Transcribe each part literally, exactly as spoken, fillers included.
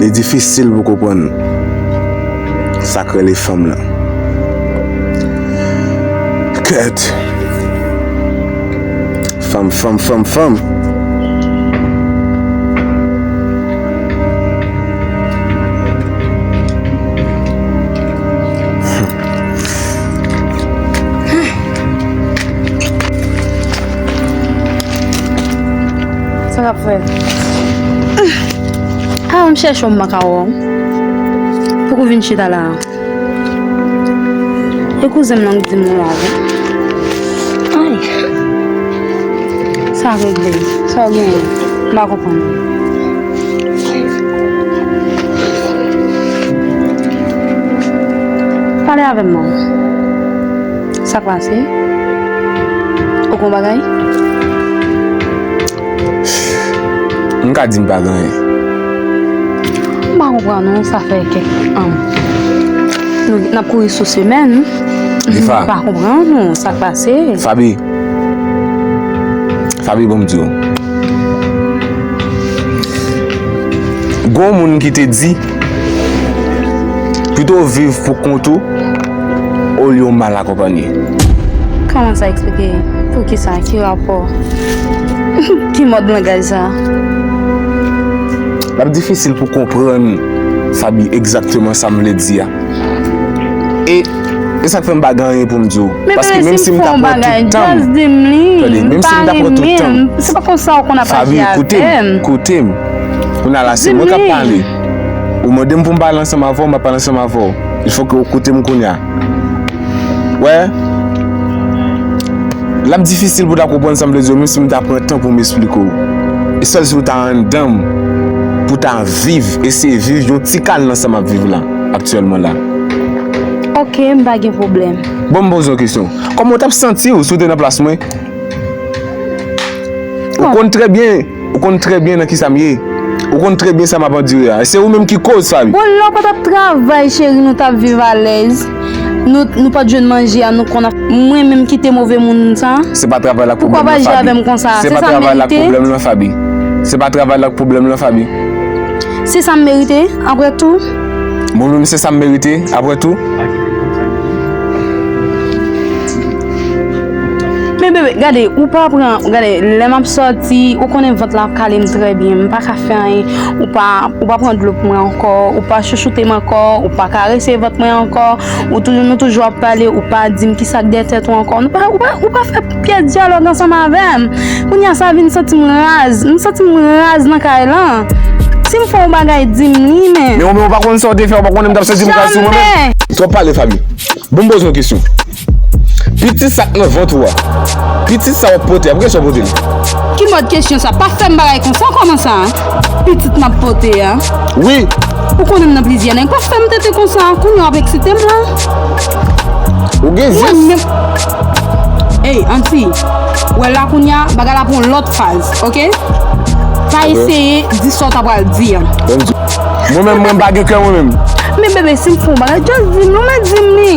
Li difisil pou konprann sa k rele fanm nan. Kèt. Fanm, fanm, fanm, fanm. Sa k ap fèt? A, m chèche w, m pa ka wè w. Poko vin chita la a. E kouzen m nan k di m ou la vre. Ay. Sa regle. Sa w genyen? M pa konprann. Pale avè m non. Sa k pase? Ou gen yon bagay? M ka di m pa gen anyen. M pa konprann non, sa fè kèk an. Nou, n ap kouri sou semèn. Difa. M pa konprann non, sa k pase? Fabi. Fabi, bon m di w. Gon moun ki te di, pito w viv pou kont ou, olye w mal akonpanye. Kòman sa eksplike? Poukisa? Ki rapò? Ki mòd langaj sa? L ap difisil pou konprann, Fabi, egzakteman sa m vle di a. E, e sa k fè m pa gen anyen pou m di w. Paske menm si m ta pran tout tan m, tande, menm si m ta pran tout tan m, Fabi, koute m, koute m. Kounye a la, se mwen k ap pale. Ou mande m pou m pale ansanm avè w, m ap pale ansanm avè w. Il fò ke w koute m kounye a. Wè, l ap difisil pou w ta konprann sa m vle di w, menm si m ta pran tan pou m esplike w. E sèl si w ta anndan m, pou w ta viv, eseye viv yon ti kal nan sa m ap viv la, aktyèlman la. Oke, m pa gen pwoblèm. Bon, m poze w kesyon. Kòman w t ap santi w si w te nan plas mwen? Ou konn trè byen. Ou konn trè byen nan kisa m ye. Ou konn trè byen sa m ap andire a. E se ou menm ki koz, Fabi. Bon, lè w pa t ap travay, cheri, nou t ap viv alèz. Nou, nou pa t jwenn manje a, nou konn ap, mwen menm ki te move moun sa. Se pa travay la k pwoblèm nan, Fabi. Poukwa w pa aji avè m konsa? Se pa travay la k pwoblèm nan, Fabi. Se pa travay la k pwoblèm nan, Fabi. Se sa m merite, apre tou. Mwen menm, se sa m merite, apre tou. Men bebe, gade, ou pa pran, gade, lè m ap sòti, ou konnen vant la ap kale m trè byen, m pa ka fè anyen, ou pa, ou pa pran dlo pou mwen ankò, ou pa chouchoute m ankò, ou pa karese vant mwen ankò, ou toujou, nou toujou ap pale, ou pa di m kisa k dèyè tèt ou ankò, nou pa, ou pa, ou pa fè pyès dyalòg ansanm avè m. Kounye a sa vin santi m raz, m santi m raz nan kay lan. Si m fè yon bagay, di m li, men. Men ou menm ou pa konn sa w te fè, ou pa konnen m t ap santi m raz sou mwen menm. Twòp pale, Fabi. Bon, m poze yon kesyon. Pitit sa k nan vant ou a, pitit sa w ap pote a, poukisa w pote l? Ki mòd kesyon sa? Pa fè m bagay konsa, kòman sa? Pitit m ap pote a? Wi. Ou konnen m nan plizyè nèg, pa fè m tenten konsa, kounye a w ap eksite m la. Ou gen zis. Ey, Anti, wè la kounye a, bagay la pran yon lòt faz, oke? Pa eseye di sa w ta pral di a. Mwen menm, mwen pa gen kè mwen menm. Men bebe, si m fè yon bagay, just di m non, men di m li.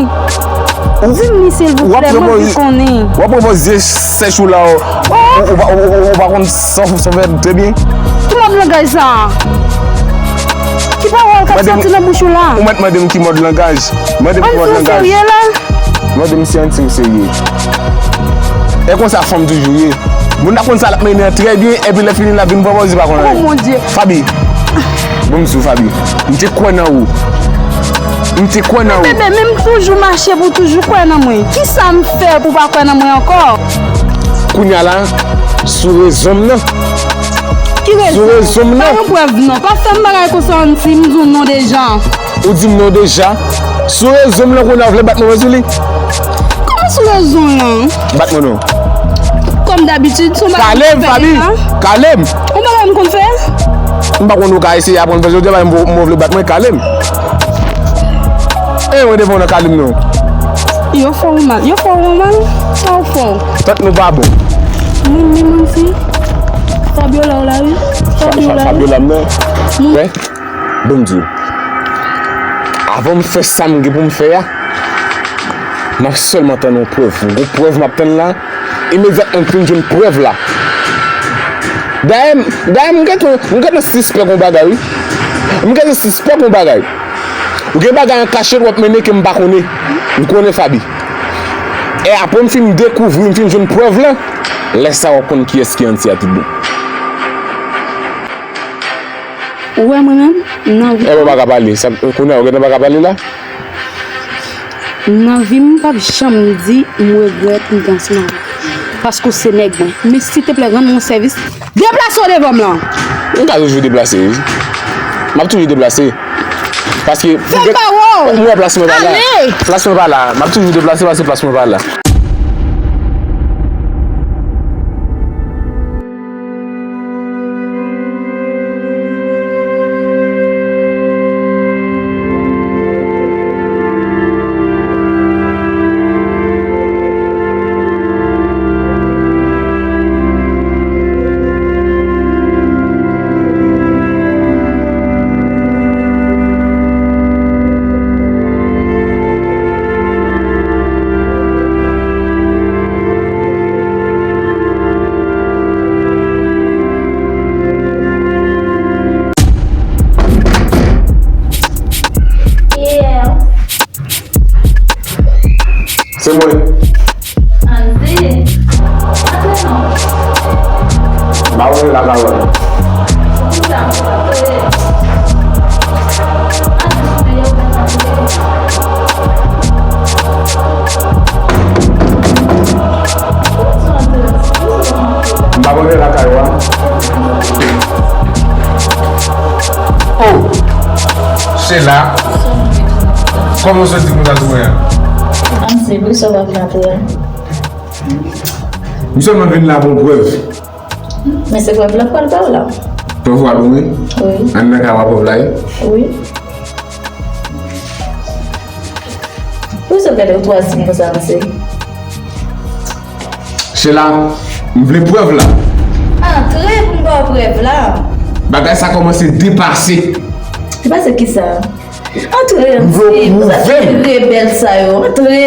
Di m li silvouplè, m anvi konnen. W ap pran zye sèch ou la, ou, ou, ou pa, ou, ou, ou pa konn sa w fè trè byen. Ki mòd langaj sa? Ki pawòl k ap sòti nan bouch ou la? Ou mèt mande m ki mòd langaj. Mande m ki mòd langaj. Ann serye la? Mande m si Anti m serye. E konsa fanm toujou ye. Moun nan konn sa l ap mennen an trè byen, epi lè fini l ap vin pran pòz li pa konn anyen. Oh mon Dieu. Fabi, bon m di w, Fabi, m te kwè nan ou. M te kwè nan ou. Bebe, men m toujou mache pou toujou kwè nan mwen. Kisa m fè pou w pa kwè nan mwen ankò? Kounye a la, sou rezon m nan. Ki rezon? Sou rezon m nan. Pa yon prèv non. Pa fè m bagay konsa, Anti, m di w non deja. Ou di m non deja. Sou rezon m nan kounye a w vle bat mwen sou li? Kòman sou rezon w lan? Bat mwen non. Kòm dabitid, se yon bagay m konn fè deja. Kale m, Faby. Kale m. Yon bagay m konn fè. M pa konn ou ka eseye aprann fè jodi a, m, m vle bat mwen, kale m. E mwen devan w nan kale m non. Yo fè w mal, yo fè w mal, sa w fè w. Tèt nou pa bon. Mwen menm, mwen si. Fabiola w la, wi. Fabiola, wi. Fabiola m nan. Wè. Ban m di w, avan m fè sa m gen pou m fè a, m ap sèlman tann yon prèv. M gon prèv m ap tann la, imedyatman m fin jwenn prèv la. Dayè, dayè m gentan, m gentan sispèk yon bagay, wi. M gentan sispèk yon bagay. Ou gen bagay an kachet w ap mennen ke m pa konnen. M konnen Faby. E apre m fin dekouvri, m fin jwenn prèv la, lè sa w ap konn kiyès ki anndan an tout bon. Ou wè mwen menm, nan vi m. Epi w pa ka pale. Sa, kounye a, ou gentan pa ka pale la? Nan vi m, m p ap janm di m regrèt m te ansanm avè w. Paske w se nèg mwen. Men silteplè, rann mwen yon sèvis. Deplase w devan m lan! M ka toujou deplase, wi. M ap toujou deplase. Paske, fè l ba w! M wè plas mwen pa la. Ale! Plas mwen pa la. M ap toujou deplase paske plas mwen pa la. Yeah. Se mwen. Andy. Antre non. M pa wè la kawòl. Kisa w ap fè? M pa konnen lakay ou a. Oh! Sheila! Kòman w soti konsa sou mwen an? Ansi, poukisa w pa vin apre a? M sèlman vin la pou yon prèv. Men se prèv la pral ba w la. Prèv ou a ban mwen? Wi. Anndan kay ou a prèv la ye? Wi. Poukisa w gade w twa siy konsa, mesye? Sheila, m vle prèv la. Antre pou m ba w prèv la. Bagay sa kòmanse depase. Depase kisa? Antre, m vle w pwouve m. Sa se rebèl sa yo. Antre.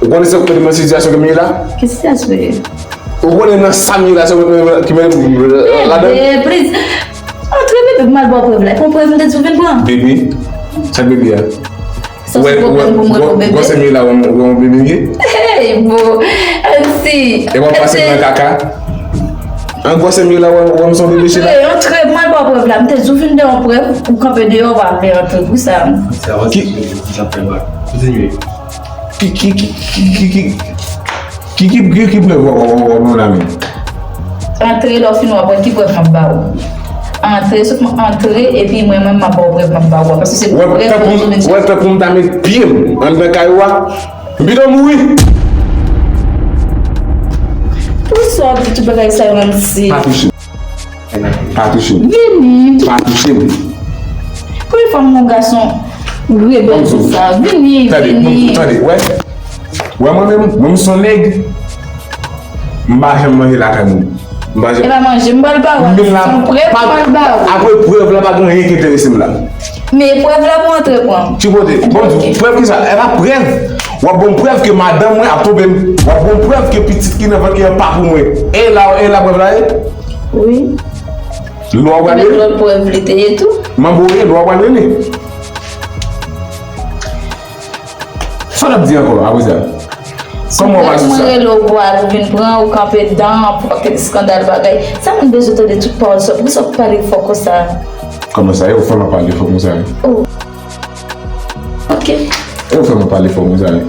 Ou konnen se kote nan sitiyasyon ke m ye la? Ki sitiyasyon w ye? Ou konnen nan sa m ye la, se ou ki mete m ladan l? Bebe, please. Antre, bebe, m al ba w prèv la. Pran prèv m te di w vin pran. Bebe? Sa k bebe a? Sa se pwoblèm pou mwen pou bebe? Gwosè m ye la, ou wè yon bebe m ye? Hey, bon. Ansi. E w ap pase m nan kaka? An gwosè m ye la, ou wè m se yon bebe, Sheila? Antre, antre, m al ba w prèv la. M te di w vin de yon prèv, ou kanpe deyò, w pa vle antre. Poukisa? Ki, ki, ki, ki, ki, ki, ki, ki, ki, ki prèv w ap ban m la menm? Antre, lè w fini w ap wè ki prèv m ap ba w. Antre, sot mwen antre, epi mwen menm m ap ba w prèv m ap ba w a. Paske se prèv mwen bezwen. Ou wè tankou m ta met pye m anndan kay ou a, m pito mouri. Poukisa w ap di tout bagay sa yo menm si? Pa touche m. Pa touche m. Vini. Pa touche m. Premye fwa m wè yon gason rebèl konsa. Vini, vini. Tande, tande, wè. Wè mwen menm, mwen m se yon nèg, m pa janm manje lakay moun. M pa janm. E pa manje m pral ba w, se yon prèv m pral ba w. Apre prèv la, pa gen anyen ki enterese m la. Men prèv la pou antre pran. Ki kote? Bon, prèv ki sa? E pa prèv. W ap ban m prèv ke madanm mwen ap twonpe m. W ap ban m prèv ke pitit ki nan vant li an pa pou mwen. E la, e la prèv la ye? Wi. Lwa w pral rele? Lòt prèv li te ye tou. M ap voye, lwa w pral rele. Sa w ap di ankò apre sa? Kòman w pral sou sa? Mwen rele w pou al vin pran, ou kanpe dan, pou fè eskandal bagay. Sa moun bezwen tande tout pawòl sa, poukisa w pale fò konsa? Kòman sa ye? Ou fè m ap pale fò konsa ye? Oh. Ok. E ou fè m ap pale fò konsa ye?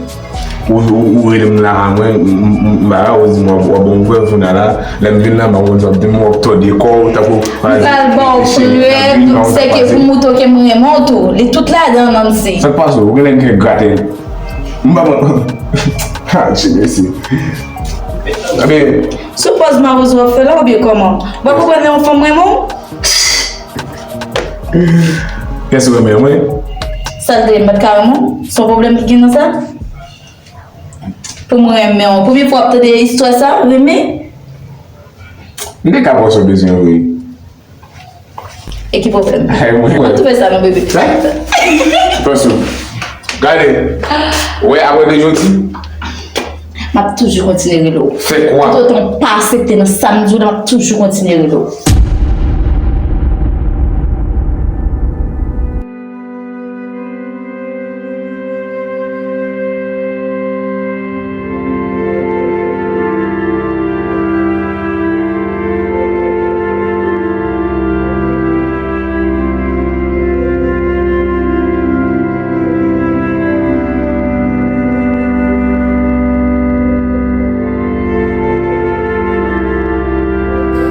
Ou, ou, ou rele m nan kay mwen, m, m, m, m pa la, ou di m w ap, w ap ban m prèv, kounye a la, lè m vin la, m pa konn sa w ap di m, w ap tòde kò w, tankou, m pral ba w prèv, se ke pou moutre ke m renmen w tou. Li tout ladan, Nancy. Sa k pase w? Ou genlè gen grate. M pa konn. Ha, Dye mèsi. Ebyen, se pòz mawozo w ap fè la oubyen kòman? Ou pa konprann lè yon fanm renmen w? Kiyès ou renmen, mwen? Sa l te ye, m pa t ka renmen w? Se yon pwoblèm ki gen nan sa? Pou mwen renmen w. Premye fwa w ap tande istwa sa, renmen? M te ka panse w bezwen vre. E ki pwoblèm? Mwen, mwen. Mwen tou fè sa non, bebe. Sa? Panse w. Gade. Wè, apre de jodi. M ap toujou kontinye rele w. Fè kwa? Toutotan w pa aksepte nan sa m di w la, m ap toujou kontinye rele w.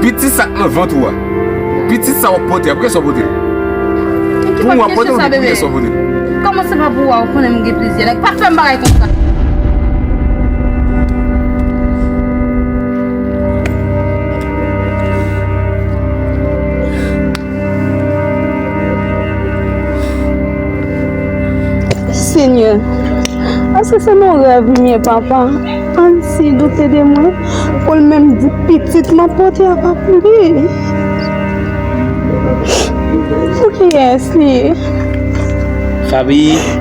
Pitit sa k nan vant ou a. Pitit sa w ap pote a, pou kiyès w ap pote l? Pou ou w ap pote l oubyen pou kiyès w ap pote l? Kòman se pa pou ou a, ou konnen m gen plizyè nèg. Pa fè m bagay konsa. Senyè, èske se nan rèv m ye, papa? Ann si doute de mwen, pou l menm di pitit m ap pote a pa pou li. Pou kiyès li ye? Fabi.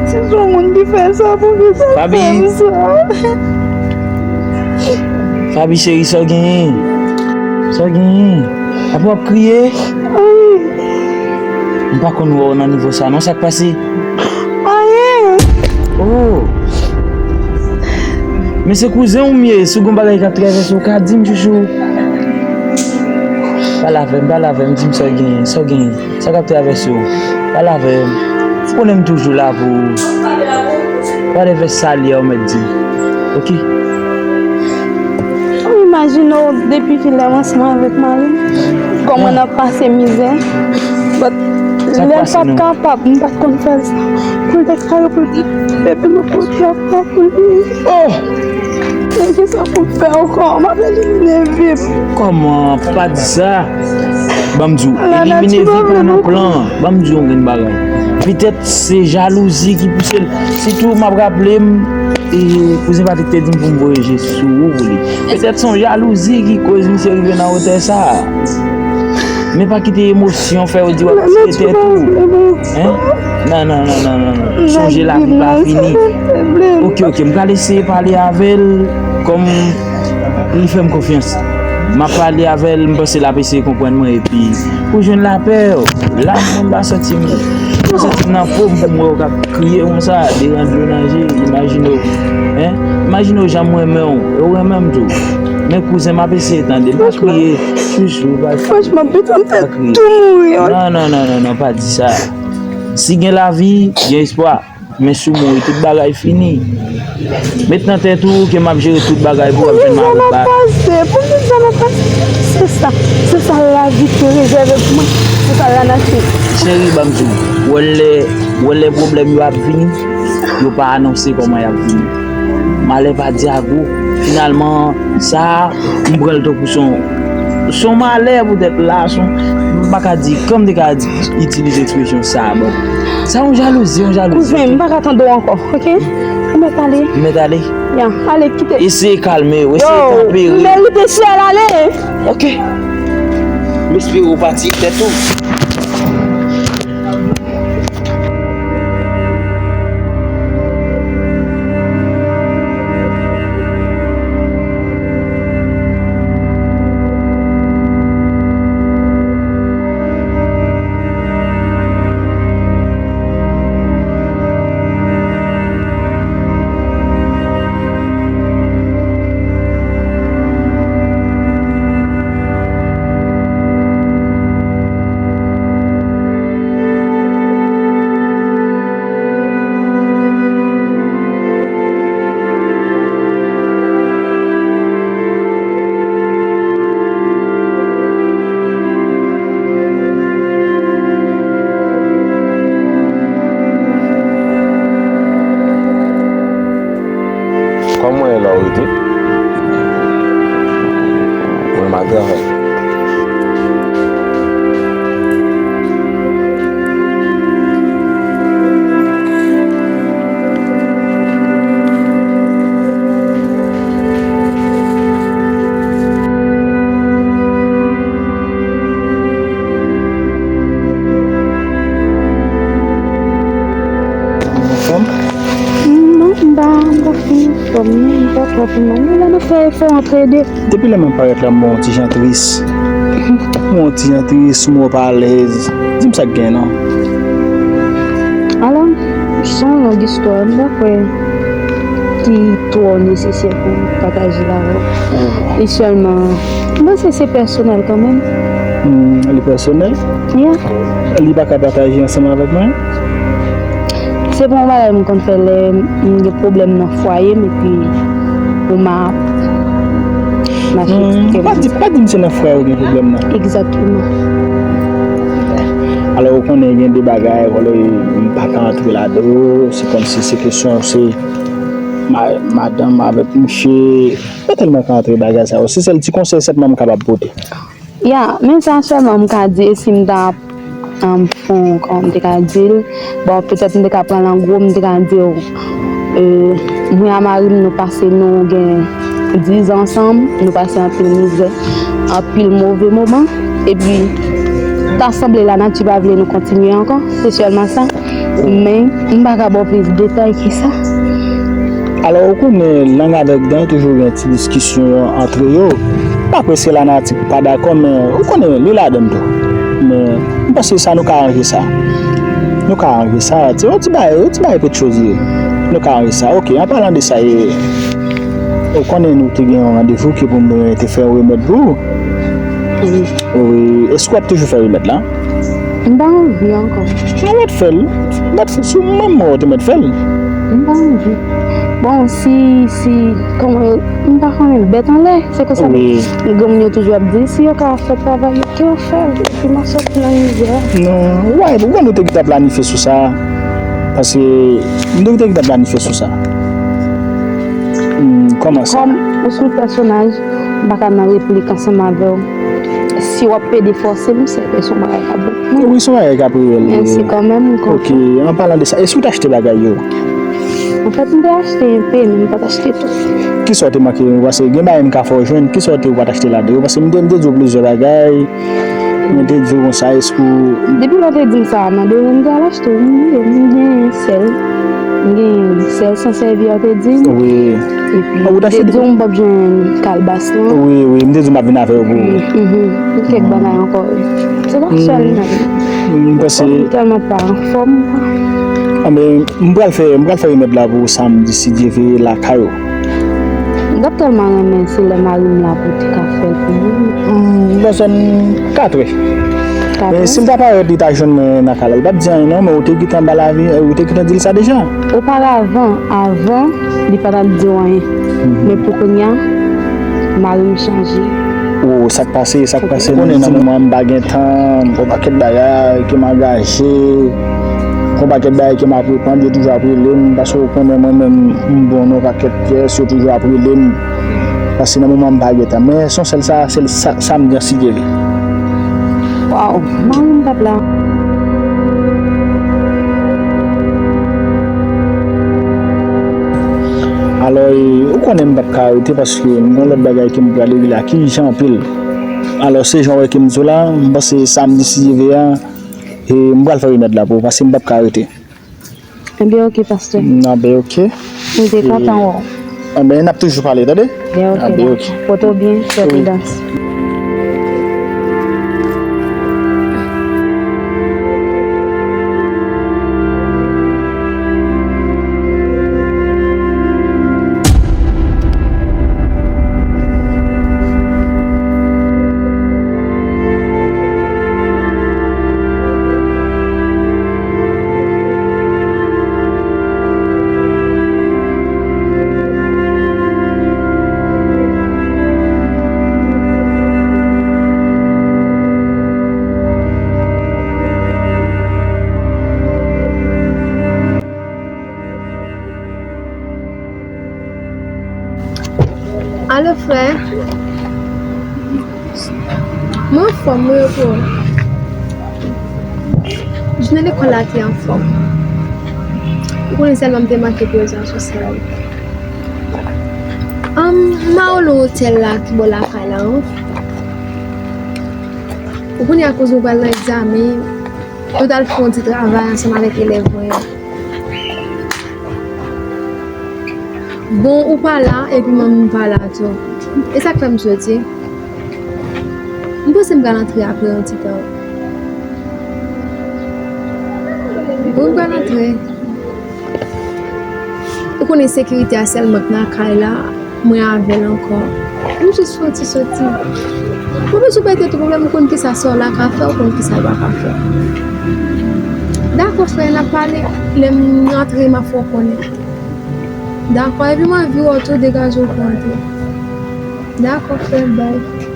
Si se yon moun ki fè sa, pou ki sa Fabi. Fè m sa? Fabi cheri, sa w genyen? Sa w genyen? Apre w ap kriye? Wi. M pa konn wè w nan nivo sa non, sa k pase? Anyen. Oh. Men se kouzen w m ye, si w gen bagay k ap travèse w, ka di m chouchou. Pale avè m, pale avè m, di m sa w genyen, sa w genyen, sa k ap travèse w. Pale avè m. Ou konnen m toujou la pou ou. Whatever sa l ye a, ou mèt di m. Oke? Ou imajine w depi kilè m ansanm avèk mari m, kòman n ap pase mizè. But lè l pa t kapab, m pa t konn fè l sa. Pou l te kare pou l te bebe m ap pote a pa pou li. Oh! Men kisa pou m fè ankò? M ap elimine vi m. Kòman? Pa di sa. Ban m di w, elimine vi pa nan plan. Ban m di w yon grenn bagay. Petèt se jalouzi ki pouse l. Sitou m ap raple m, e, kouzen Patrick te di m pou m voye je sou ou pou li. Petèt se yon jalouzi ki koz misye rive nan wotè sa a. Men pa kite emosyon fè w di w ap tiye tèt ou. Hein? Non, non, non, non, non, non. Sonje lavi pa fini. Oke, oke, m pral eseye pale avè l kòm li fè m konfyans. M ap pale avè l, m panse l ap eseye konprann mwen, epi pou jwenn lapè, la mwen m pa santi m, m pa santi m nan po m pou m wè w k ap kriye konsa, devan dlo nan je, imajine w, hein? Imajine w jan m renmen w, e w renmen m tou. Men kouzen, m ap eseye tande, m pa kriye, chouchou, pa kriye. Franchman, pito m te tou mouri. Non, non, non, non, non, pa di sa. Si gen lavi, gen espwa. Men si w mouri, tout bagay fini. Met nan tèt ou ke m ap jere tout bagay pou w ap jwenn mari w. Pou ki sa m ap pase? Pou ki sa m ap pase? Se sa, se sa lavi te rezève pou mwen. Se sa lanati. Cheri, ban m di w, ou wè lè, ou wè lè pwoblèm yo ap vini, yo pa anonse kòman y ap vini. Malè pa di ago. Finalman, sa a, m pran l tankou se yon, se yon malè poutèt la, se yon, m pa ka di, kòman m te ka di, itilize ekspresyon sa a, bon. Sa yon jalouzi, yon jalouzi. Kouzen, m pa ka tande w ankò, oke? Ou mèt ale. M mèt ale? Ya, ale, kite. Eseye kalme w, eseye tanpere. Yo, ou merite syèl, ale. Oke. M espere w pati tèt ou. Twòp mal. Men lè nou fè efò antre de. Depi lè mwen parèt la, m wè w yon ti jan tris. M wè w yon ti jan tris, m wè w pa alèz. Di m sa k gen non. Alò, se yon long istwa, m pa kwè ki twò nesesè pou m pataje l avè w. E sèlman, m panse se pèsonèl kanmenm. Hmm, li pèsonèl? Yeah. Li pa ka pataje ansanm avèk mwen? Se pa yon bagay m konn fè lè m gen pwoblèm nan fwaye m epi ou ma, ma Hmm, pa di, pa di m se nan fwaye ou gen pwoblèm nan. Egzakteman. Alò, ou konnen gen de bagay, vòlè, m pa ka antre ladan yo, se kòmsi se kesyon, se ma-, madanm avèk misye, m pa tèlman ka antre bagay sa yo. Se sèl ti konsèy sèlman m kapab pote. Ya, men sa sèlman m ka di, e si m ta, um, fè yon, kòman m te ka di l, bon, petèt m te ka pran l an gwo, m te ka di w, e, mwen a mari m, nou pase, nou gen diz an ansanm, nou pase anpil mizè, anpil move moman, epi ta sanble lanati pa vle nou kontinye ankò, se sèlman sa. Men, m pa ka ba w plis detay ke sa. Alò, ou konnen, lang avèk dan toujou gen ti diskisyon antre yo. M pa kwè se lanati k pa dakò, men ou konnen, li ladan l tou. Men, m panse sa, nou ka ranje sa. Nou ka ranje sa. Se yon ti bagay, yon ti bagay petchozi. Nou ka ranje sa. Oke, an palan de sa, e, ou konnen nou te gen yon randevou ke pou mwen te fè yon remèd pou ou. Wi. Wi, èske w ap toujou fè remèd la? M pa anvi ankò. Non, mèt fè l. Mèt fè l. Si w menm mwen, w te mèt fè l. M pa anvi. Bon, si, si, kòman, m pa konnen, bèt anlè, se konsa. Wi. Granmoun yo toujou ap di, si yo ka fè travay yo, ke yo fè l. Epi m ap sòti nan mizè. Non, wè, pou mwen, nou te gentan planifye sou sa. Paske, nou te gentan planifye sou sa. Hmm, kòman sa? Kòm ou se yon pèsonaj, m pa ka nan replik ansanm avè w. Si w ap pede fòse m, se, se yon bagay k ap bon. Wi, se yon bagay k ap reyèl. Men se kanmenm, m kontan. Oke, an palan de sa, èske w te achte bagay yo? Anfèt, m te achte enpe, men m pa t achte tout. Kisa w te manke? Paske gen bagay m ka fè w jwenn. Kisa w te ou pa t achte ladan yo? Paske m te, m te di w plizyè bagay. Mwen te di w konsa, èske w... Depi lè w te di m sa, nan demen m te al achte, m bliye, m gen sèl. M gen sèl san sèvi, w te di m. Wi. Epi, m te di w m p ap jwenn kalbas lan. Wi, wi, m te di w m ap vin avè w pou... Mhm, kèk bagay ankò. Se pa sèl nan. M panse... M tèlman pa anfòm. Anben, m pral fè, m pral fè remèd la pou w samdi, si Dye vle, lakay ou. M t ap tèlman renmen se lè mari m la pou w te ka fè l pou mwen. Hmm, m bezwen katrè. Katrè? Men si l ta parèt, li ta jwenn mwen nan kay la, li p ap di anyen non, men ou te gentan ba l avi, ou te gentan di l sa deja. Oparavan, avan, li pa t ap di w anyen. Mhm. Men pou kounye a, mari m chanje. O, sa k pase, sa k pase? Konnen nan moman m pa gen tan, m gon pakèt bagay ke m angaje, gon pakèt bagay ke m ap reprann, yo toujou ap rele m, paske w konnen mwen menm, m bon nan yon pakèt pyès, yo toujou ap rele m. Paske nan moman m pa gen tan. Men se yon sèl sa, sèl sa, samdi an, si Dye vle. Waw, mari m p ap la. Alò, e, ou konnen m p ap ka rete paske m gon lòt bagay ke m pral regle la ki ijan anpil. Alò, se jan w wè ke m di w la, m panse samdi, si Dye vle a, e, m pral fè remèd la pou ou, paske m p ap ka rete. Enben, oke, pastè. Enben, oke. M te kontan wè w. Enben, n ap toujou pale, tande? Enben, oke. Enben, oke. Pote w byen, fè pridans. Alo, frè. Mwen anfòm, mwen repon. Jounen lekòl la te anfòm. Ou konnen sèlman m te manke prezans ou sèl. Ann, m al nan otèl la ki bò lakay la, wi. Ou konnen akoz nou pral nan egzamen, nou t al fè yon ti travay ansanm avèk elèv mwen yo. Bon, ou pa la, epi manmi m pa la tou. E sa k fè m soti. M panse m pral antre apre yon ti tan. Wi, m pral antre. Ou konnen sekirite a sèlman k nan kay la, mwen avè l ankò. M jis fè yon ti soti. Mwen bezwen bay tèt ou pwoblèm, ou konn kisa sè w la ka fè, ou konn kisa l pa ka fè. Dakò, frè, n ap pale. Lè m rantre, m ap fè w konnen. Dakò, epi mwen anvi wè w tou, degaje w pou antre. Dakò, frè, bay.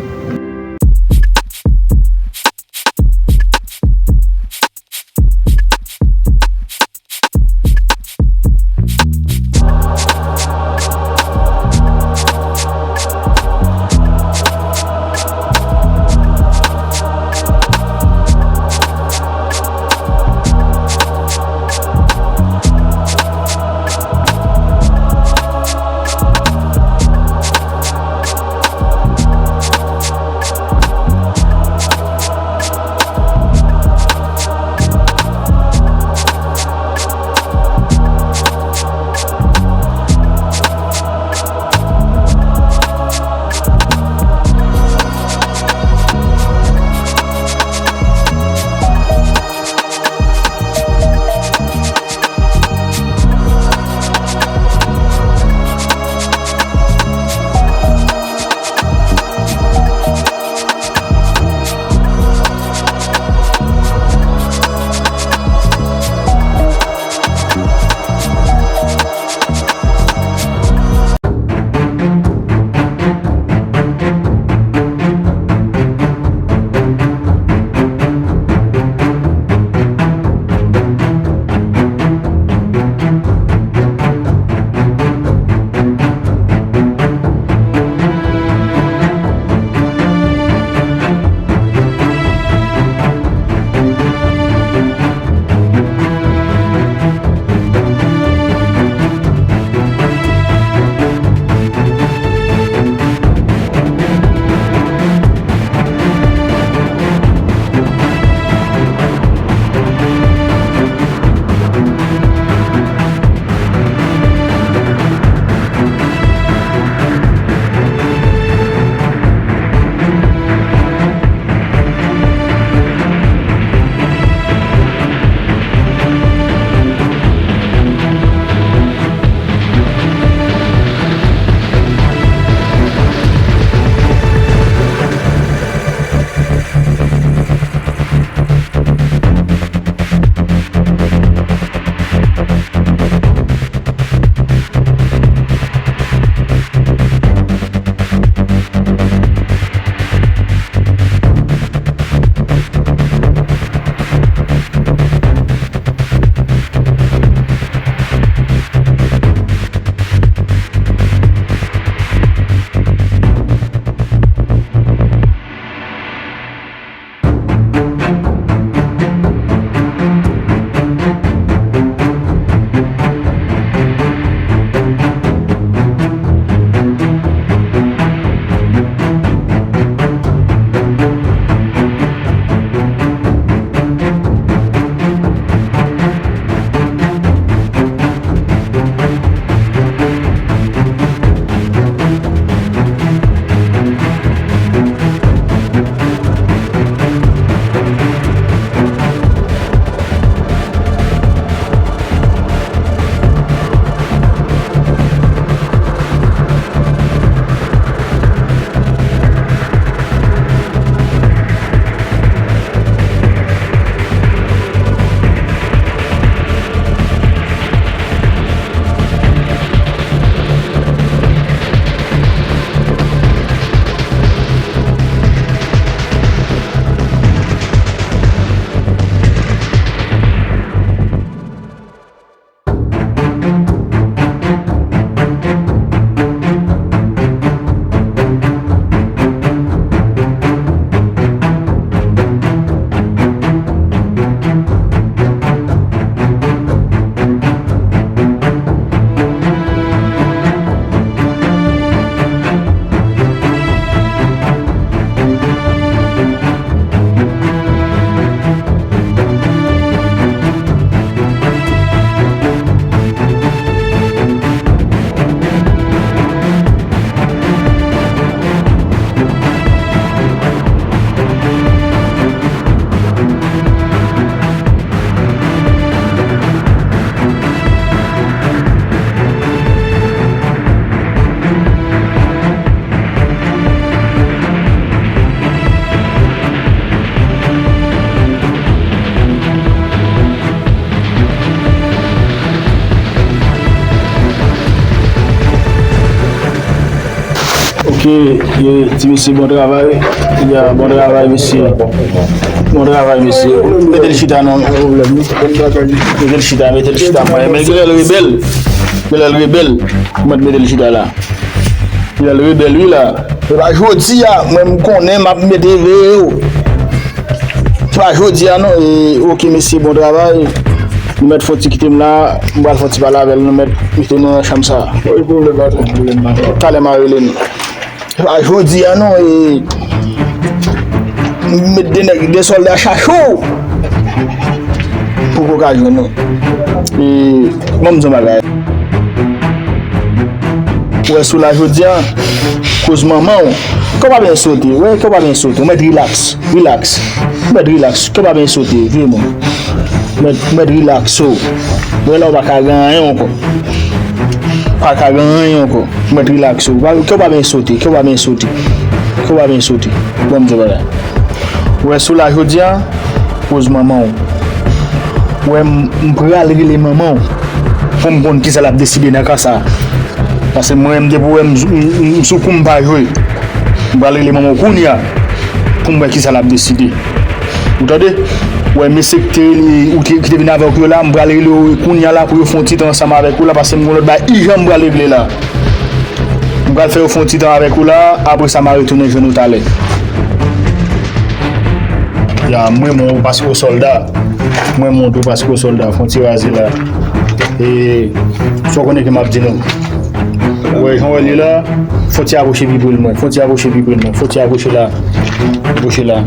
Ti mesye, bon travay. Ya, bon travay, mesye. Bon travay, mesye. Mete l chita non. Mete l chita, mete l chita. Mwen, men gen lè l rebèl. Gen lè l rebèl. Mwen mete l chita la. Gen lè l rebèl, wi la. E pa jodi a, mwen m konnen m ap mete veye yo. Se pa jodi a non. E, oke, mesye, bon travay. Nou mèt fon ti kite m la. M pral fon ti pale avè l. Nou mèt mete nou nan chanm sa. Talè m a rele nou. Se pa jodi a non. E, m met de nèg, de sòlda chache w pou w ka jwenn nou. E, ban m di w bagay. Ou wè sou la jodi a, koz manman w. Kè w pa byen sote, wè, kè w pa byen sote. Ou mèt rilaks, rilaks. Ou mèt rilaks, kè w pa byen sote, vye moun. Ou mèt, ou mèt rilaks, o. Wè la w pa ka gen anyen ankò. Pa ka gen anyen ankò. Ou mèt rilaks, o. Kè w pa byen sote, kè w pa byen sote. Kè w pa byen sote. Ban m di w bagay. Ou wè sou la jodi a, koz manman w. Ou wè m, m pral rele manman w. Pou m konn kisa l ap deside nan ka sa. Paske mwen, m depi w wè m, m, m, m sou kou m pa jwe. M pral rele manman w kounye a. Pou m wè kisa l ap deside. Ou tande? Ou wè mesye ki te rele, ou te, ki te vin avè w yo la, m pral rele yo kounye a la pou yo fè yon ti tan ansanm avèk ou la, paske m gen lòt bagay ijan m pral regle la. M pral fè yo fè yon ti tan avèk ou la, apre sa m a retounen jwenn ou talè. Ya, m renmen w paske w sòlda. M renmen w tou paske w sòlda. Fè yon ti raze la. E, sa w konnen ke m ap di nou. Ou wè, jan w wè li la, fò ti apwoche pi pre l mwen. Fò ti apwoche pi pre l mwen. Fò ti apwoche la. Apwoche la.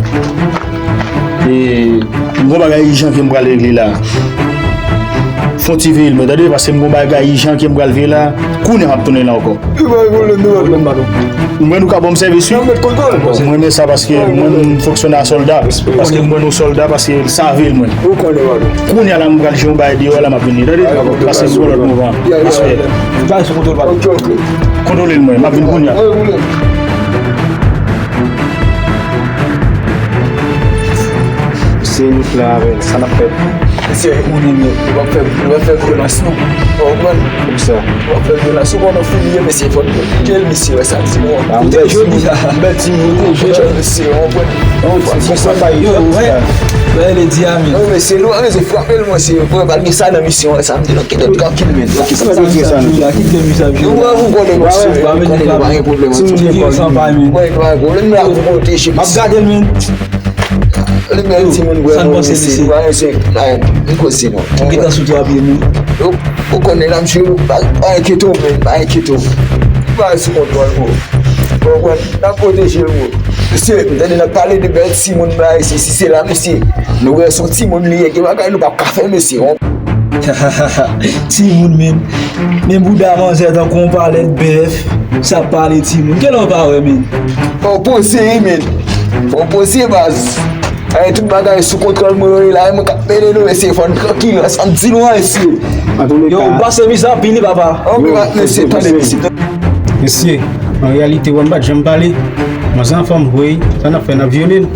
E, m gon bagay ijan ke m pral regle la. Fon ti veye l mwen, tande, paske m gon bagay ijan ke m pral veye la. Kounye a m ap tounen la ankò. Li pa gen pwoblèm, li pa gen pwoblèm, patwon. Mwen, nou ka ban m sèvis, wi. Mwen renmen sa paske mwen, m fonksyone a sòlda. Paske mwen, nou sòlda, paske sa veye l mwen. Ou konnen, patwon. Kounye a la, m pral jwe yon bagay deyò la, m ap vini, tande. Paske m gon lòt mouvman. Respè. Bagay sou kontwòl, patwon. Kontwole l mwen, m ap vin kounye a. Se wout la, men, sa n ap fè. Mesye, ou konnen, men, nou p ap fè, nou p ap fè vyolans, non. Ou konprann? Poukisa? Nou p ap fè vyolans. Ou konnen, fini, mesye, fò n kite l, mesye, wè sa, di mwen. Ou te jodi, sa. M bèl timoun, ou te jèn. Mesye, ou konprann? Yon ti konsèy pa yo, wè. Wè, le di a, men. Non, mesye, nou, mesye, frape l, mwen, se vre, pa gen sa nan misyon, wè, sa, m di, non, kite l trankil, men. Kite misye, nou wè, ou konnen, mesye, ou konnen, nou pa gen pwoblèm. Mwen, nou pa gen pwoblèm, nou la pou pwoteje, mesye. M ap gade l, men. Li bèl timoun vrèman, mesye. Li pa renmen se, li koze non. Ou gentan sou twa pye moun. Ou, ou konnen la, mesye, pa, pa enkyete w, men, pa enkyete w. Ou pa sou kontwòl, bro. Ou konprann? N ap pwoteje l, bro. Mesye, m tande n ap pale de bèl timoun, bagay, se si se la, mesye. Nou wè se yon timoun li ye, gen bagay nou p ap ka fè, mesye. Timoun, men. Men bouda manzè tankou yon palèt bèf. Sa pale timoun. Kilè w pa wè, men? Fò w poze, men. Fò w poze, baz. Ay, tout bagay sou kontwòl mwen yo ye la, e mwen k ap mennen nou, mesye, fò n trankil, sa m di nou an, mesye. Yo, ou pase miz anpil, wi, papa. Ok, mesye, tande, mesye. Mesye, an reyalite, wè m pa t janm pale. Manzè anfòm vre, sa n ap fè, n ap vyole l.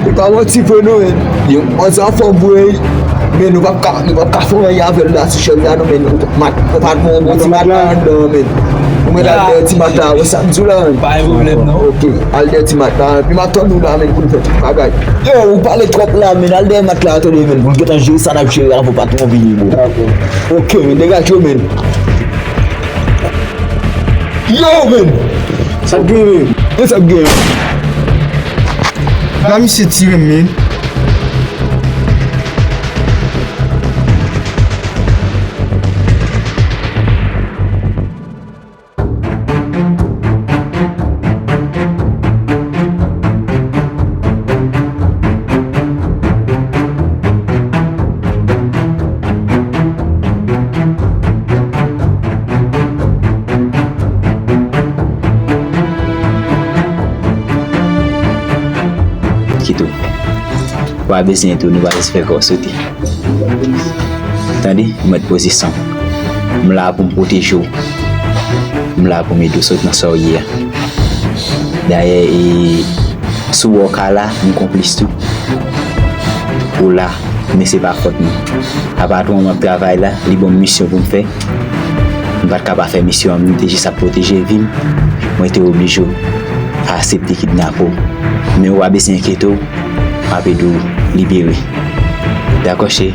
E pa manti vre non, men. Yo, manzè anfòm vre. Men nou p ap ka, nou p ap ka fè anyen avè l la sou chèz la non, men. Ou pa, ou pa t bon, bon ti mat la anndan, men. Ou mèt al dèyè ti mat la, wè sa m di w la, men. Pa gen pwoblèm non. Ok, al dèyè ti mat la, epi m ap tann ou la, men, pou n fè tout bagay. Yo, ou pale twòp la, men, al dèyè mat la, tande, men, pou n gentan jere sa n ap jere avan patwon vini, bro. Ok, men, degaje w, men. Yo, men. Sa k gen, men? Yo, sa k gen? Ba misye tire m, men. Kito. Ou pa bezwen tou, nou pa bezwen fè kò w sote. Tande, ou mèt poze san w. M la pou m pwoteje w. M la pou m ede w sot nan sa w ye a. Dayè, e, si w wè w ka la, m konplis tou. Ou la, men se pa fòt mwen. A patwon an m ap travay la, li ban m misyon pou m fè. M pa t ka pa fè misyon an, m te jis ap pwoteje vi m. Mwen te oblije w aksepte kidnape w. Men ou pa bezwen enkyete w, m ap ede w libere. Dakò, cheri?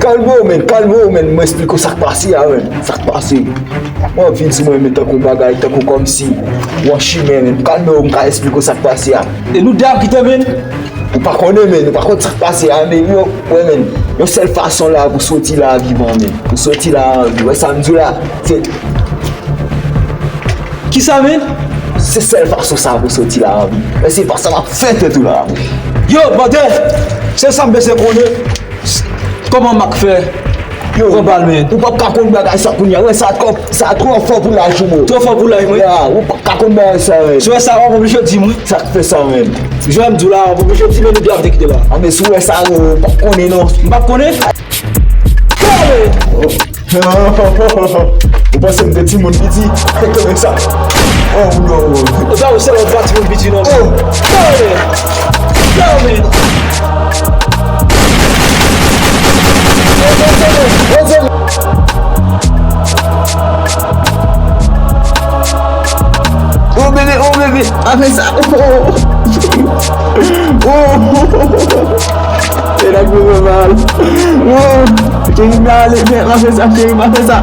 Kalme w, menn, kalme w, menn. Mwen esplike w sa k pase a, menn. Sa k pase. Mwen vin sou mwen, menn, tankou bagay, tankou kòmsi w an chimen, menn. Kalme w, m ka esplike w sa k pase a. E nou de ap kite, menn. Ou pa konnen, menn, ou pa konn sa k pase a, men yo, wè, menn, yon sèl fason la pou soti la vivan, menn. Pou soti la an vi, wè sa m di w la, se... Kisa, menn? Se sèl fason sa pou soti la an vi. Men se pa sa m ap fè tèt ou la. Yo, brother, se sa m bezwen konnen. Kòman Mak fè? Yo, pran bal, men. Ou p ap ka konn bagay sa kounye a. Wè, sa twò, sa twò fò pou laj ou, bro. Twò fò pou laj mwen? Ya, ou p ap ka konn bagay sa, men. Si w wè sa, w ap oblije di mwen. Sa k fè sa, men? Jan m di w la, w ap oblije di, men nou de ap te kite la. A, men si w wè sa, bro, ou p ap konnen, non. M p ap konnen? Kale! Ou panse m te timoun piti? Kòmè sa. Oh, no. Ou ta ou se lòt pa timoun piti, non. Oh. Kale! Kale! Oh, bebe, oh, bebe. Apre sa, oh. Oh. E nèg yo fè mal. Oh. Cheri, m ale, men, m ap fè sa, cheri, m ap fè sa.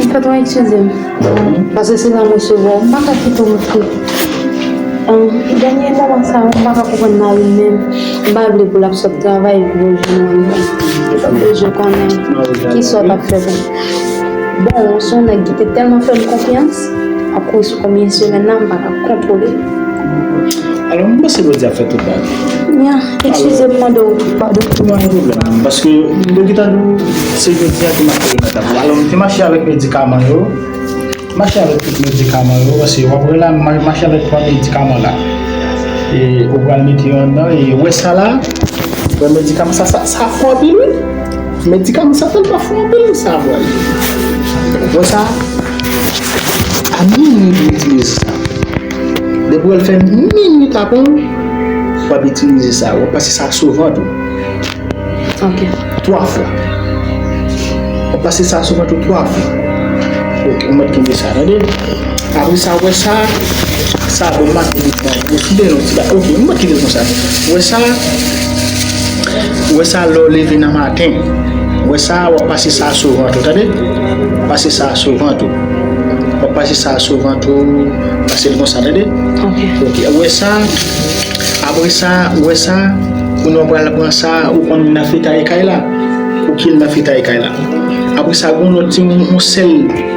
Patwon, eskize m. Paske se la m resevwa w. M pa ka kite w moute. Ahn, dènye moman sa yo, m pa ka konprann mari m menm. M pa vle pou l ap sot travay epi pou l jwenn w ann. M bezwen konnen kisa w t ap fè pou m. Bon, w se yon nèg ki te tèlman fè m konfyans, ap kouri sou konbyen semèn la, m pa ka kontwole. Alò, m panse Bondye ap fè tout bagay. Ya, eskize m mande w padon. Pa gen pwoblèm, paske yo gentan di w se jodi a ke m ap fè remèd la pou ou. Alò, m te mache avèk medikaman yo, mache avèk tout medikaman yo, paske w ap wè la, m ma-, mache avèk twa medikaman la. E ou pral mete yo anndan, e wè sa la, wè medikaman sa, sa, sa fò anpil, wi. Medikaman sa tèlman fò anpil, sa, bwè. Wè sa, a minwi pou itilize sa. Depi w wè l fè minwi tapan, w ap itilize sa. W ap pase sa souvan tou. Ok. Twa fwa. W ap pase sa souvan tou twa fwa. Ok, ou mèt kenbe sa, tande? Apre sa, wè sa, sa bon maten li pran. Bon, kite non, ti ba. Ok, m pa kite l konsa. Wè sa, wè sa lè w leve nan maten. Wè sa, w ap pase sa sou vant ou, tande? W ap pase sa sou vant ou. W ap pase sa sou vant ou, pase l konsa, tande? Ok. Ok, wè sa, apre sa, wè sa, kounye a w pral pran sa, ou konn nan fetay kay la. Koukil nan fetay kay la. Apre sa, gon lòt ti yon, yon sèl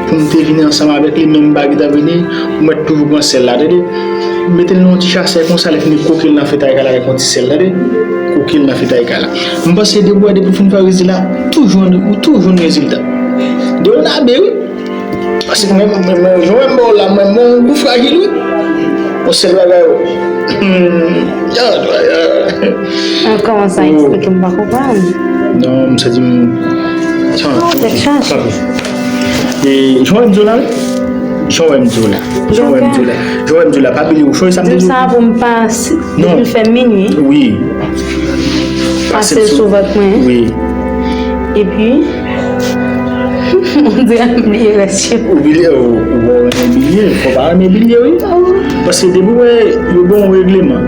pou m te vini ansanm avèk li, menm bagay ta vini, ou mèt toujou pran sèl la, tande? Mete l nan yon ti chasè konsa, lè fini koukil nan fetay kay la avèk yon ti sèl, tande? Koukil nan fetay kay la. M panse depi w wè, depi w fin fè rezil la, toujou, ou toujou jwenn rezilta. De yon abe, wi. Paske mwen, mwen, mwen, jan mwen ba w la, mwen, mwen, yon gou frajil, wi. Yon sèl bagay, wi. Hmm. Ya, ya. Ah, kòman sa eksplike m pa konprann? Non, m santi m. Sa, non, tèt chaje. E, jan mwen di w la, wi. Jan mwen di w la. Jan mwen di w la. Jan mwen di w la. Pa bliye, ou chwazi sa m di w. Di sa pou m pa, depi l fè minui. Wi. Pase l sou vant mwen. Wi. Epi, on dirè m bliye rès yo. Ou bliye, ou, ou renmen bliye, fò pa renmen bliye, wi. Paske depi w wè yo ba w yon regleman,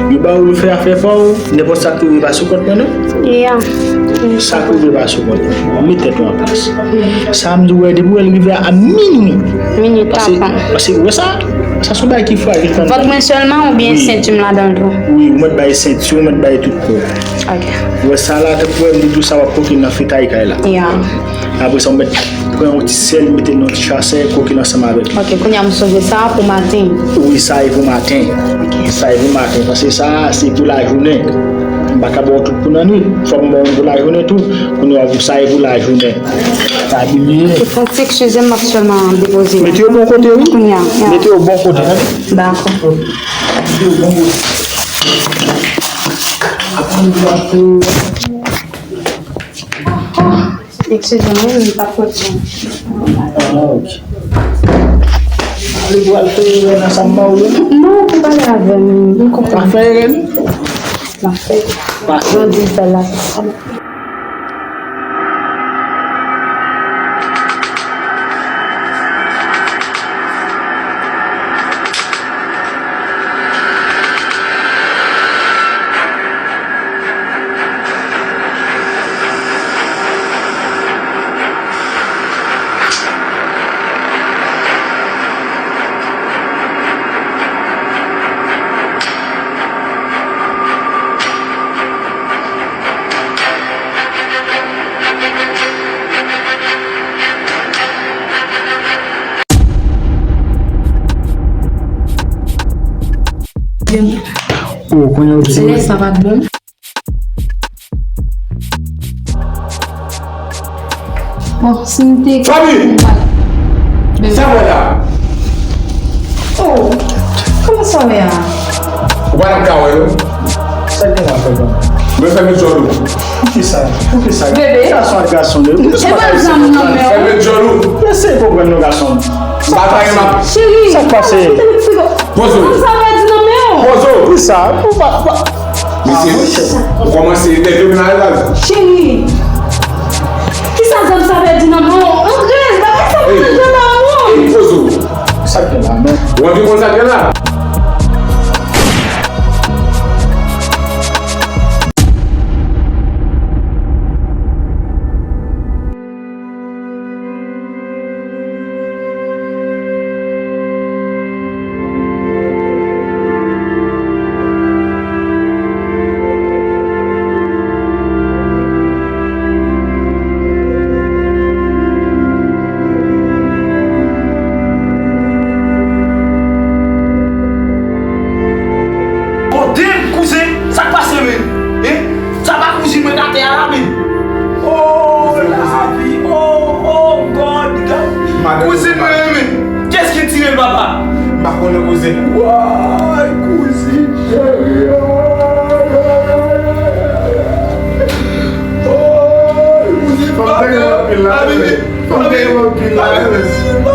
yo ba w, yo fè afè pa w, nenpòt sa k rive pa sou kont mwen, non. Ya. Sa k rive pa sou kont mwen. Met tèt ou an plas. Sa m di w, wè, depi w wè l rive a minui. Minui tapan. Paske, paske, wè sa, sa se yon bagay ki frajil, tann. Vant mwen sèlman oubyen senti m ladan l tou? Wi, ou mèt bay senti, ou mèt bay tout kò. Ok. Wè sa la, tankou wè m di tou sa, w ap koukil nan fetay kay la. Ya. Apre sa, w mèt pran yon ti sèl, mete l nan yon ti chasè, koukil ansanm avèk li. Ok, kounye a m sonje sa pou maten. Wi, sa e pou maten. Ok. Sa e pou maten, paske sa, se pou lajounen. M pa ka ba w tout pou nannuit. Fò m ba w pou lajounen tou. Kounye a, sa e pou lajounen. Pa bliye. Fò ti eskize m, m ap sèlman depoze. Mete yo bò kote, wi. Kounye a, ya. Mete yo bò kote, tande. Dakò. Mete yo bò kote. Eskize m, wi, m pa t konprann. Ah, ok. Ale pou al fè erè nan sa m ba w yo? Non, pou pale avè m, m konprann. Pa fè erè, non? M ap fè. Pa fè. Jan w di m fè l la. Oh, kounye a w di. Lè sa pa t bon. Bon, si m te... Fanmi! Sa w wè la? Oh, kòman sa w wè a? Ou pa t ap ka wè, non? Sa gen la, frè, non? Mwen fèmen djòl ou. Poukisa? Poukisa? Bebe. Gason ak gason, de. Poukisa pa zanm nan men w? Fèmen djòl ou. Eseye konprann non, gason. M pa ta renmen. Cheri. Sa k pase? Poze w. Zanm sa pèdi nan men w. Poze w. Poukisa? Ou pa, ou pa. Mesye, ou kòmanse nève m la, la. Cheri, kisa zanm sa pèdi nan men w? Antre, bagay sa pa nan jandarmou. Ey, poze w. Sa k gen la, men? Ou anvi konn sa k gen la? Kote m, kouzen? Sa k pase, men? Hein? Sa pa kouzin mwen k atè a la, men? Oh, lavi, oh, oh, God, God. Kouzin mwen, men. Kiyès ki tire l, papa? M pa konnen, kouzen. Woy, kouzin cheri. Woy, kouzin, papa. Fò m tande anpil la, men. Fò m tande anpil la, men.